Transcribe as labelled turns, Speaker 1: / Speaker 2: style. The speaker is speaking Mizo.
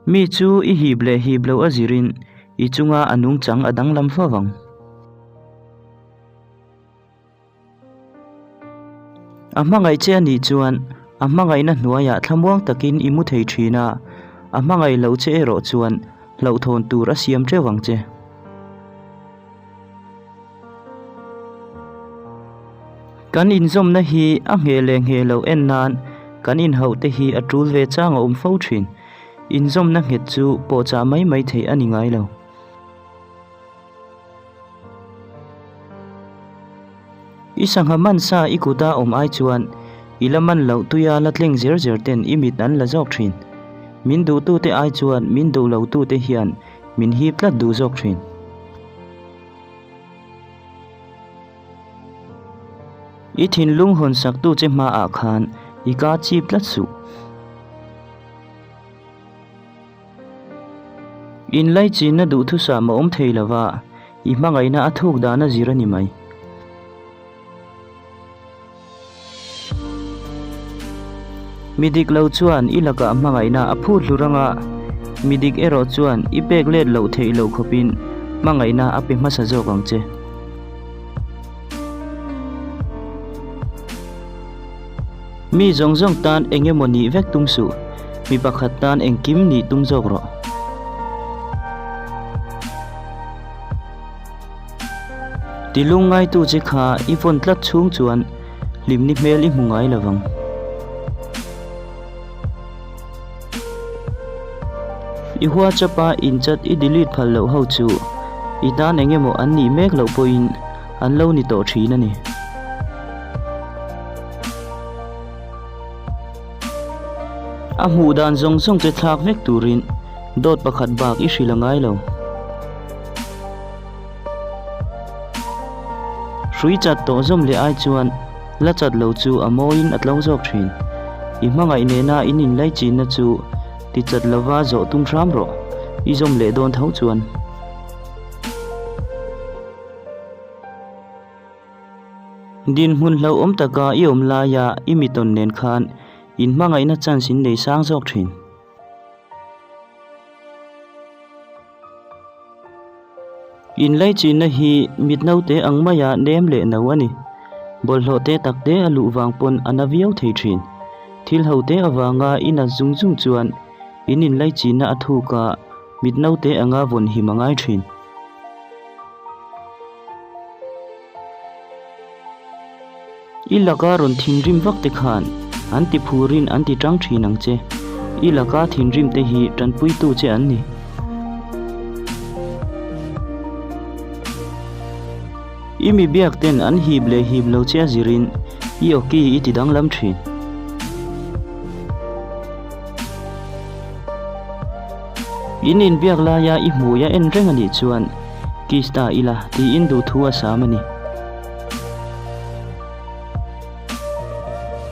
Speaker 1: Mi chu i hip leh hip loh a zirin i chunga a nungchang a danglam fo vang. A hmangaih che a nih chuan a hmangaihna hnuaiah thlamuang takin i mu thei thin a, a hmangaih loh che erawh chuan hlauhthawn tur a siam teuh ang che. Kan inzawmna hi a ngheh leh ngheh loh en nan kan inhauh te hi a tul ve chang a awm fo thin. Inzawmna nghet chu pawhchah mai mai theih a ni ngai lo. I sangha man sa i kuta awm ai chuan i la man loh tuia la tleng zer zer ten i mit an la zawk thin. Min duhtute ai chuan min duh lotute hian min hip tlat duh zawk thin. I thinlung hawn saktu che hmaah khan i ka chip tlat suh. Inlaichinna duhthusam a awm thei lova, i hmangaihna a thuk dan a zir a ni mai. Mi dik lo chuan i lakah hmangaihna a phut hlur anga, mi dik erawh chuan i pek let loh theih loh khawpin hmangaihna a pe hmasa zawk ang che. Mi zawng zawng tan eng emaw nih vek tum suh, mi pakhat tan engkim nih tum zawk rawh. Ti lungngaitu che kha i vawn tlat chhung chuan hlimni hmel i hmu ngai lo vang. I WhatsApp a in chat i delete phal loh ho chu i tan eng emaw an nih mek loh pawhin an lo ni tawh thin a ni. A hmuh dan zawng zawng che thlak vek turin dawt pakhat bak i hrilh a ngai lo. Hrui chat tawh zawm leh ai chuan la chat lo chu a mawiin a tlo zawk thin. I hmangaih nena in inlaichinna chu ti chat lova zawh tum hram rawh, i zawm leh dawn tho chuan. Dinhmun hlauhawm taka i awm laia i mitawn nen khan inhmangaihna chance in nei sang zawk thin. Inlaichinna hi mit naute ang maia nem leh no a ni. Bawlhhlawh te tak te a luh vang pawn a na viau thei thin. Thil ho te avanga i nat zung zung chuan in inlaichinna a thuk a, mit naute anga vawn him a ngai thin. I laka rawn thinrim vak te khan an ti phurin an ti tang thin ang che. I laka thinrim te hi tanpuitu che an ni. I mi biak ten an hip leh hip lo che a zirin i awki i ti danglam thin. In inbiak laia i hmui a en reng a nih chuan kiss ta ila tiin duhthu a sam a ni.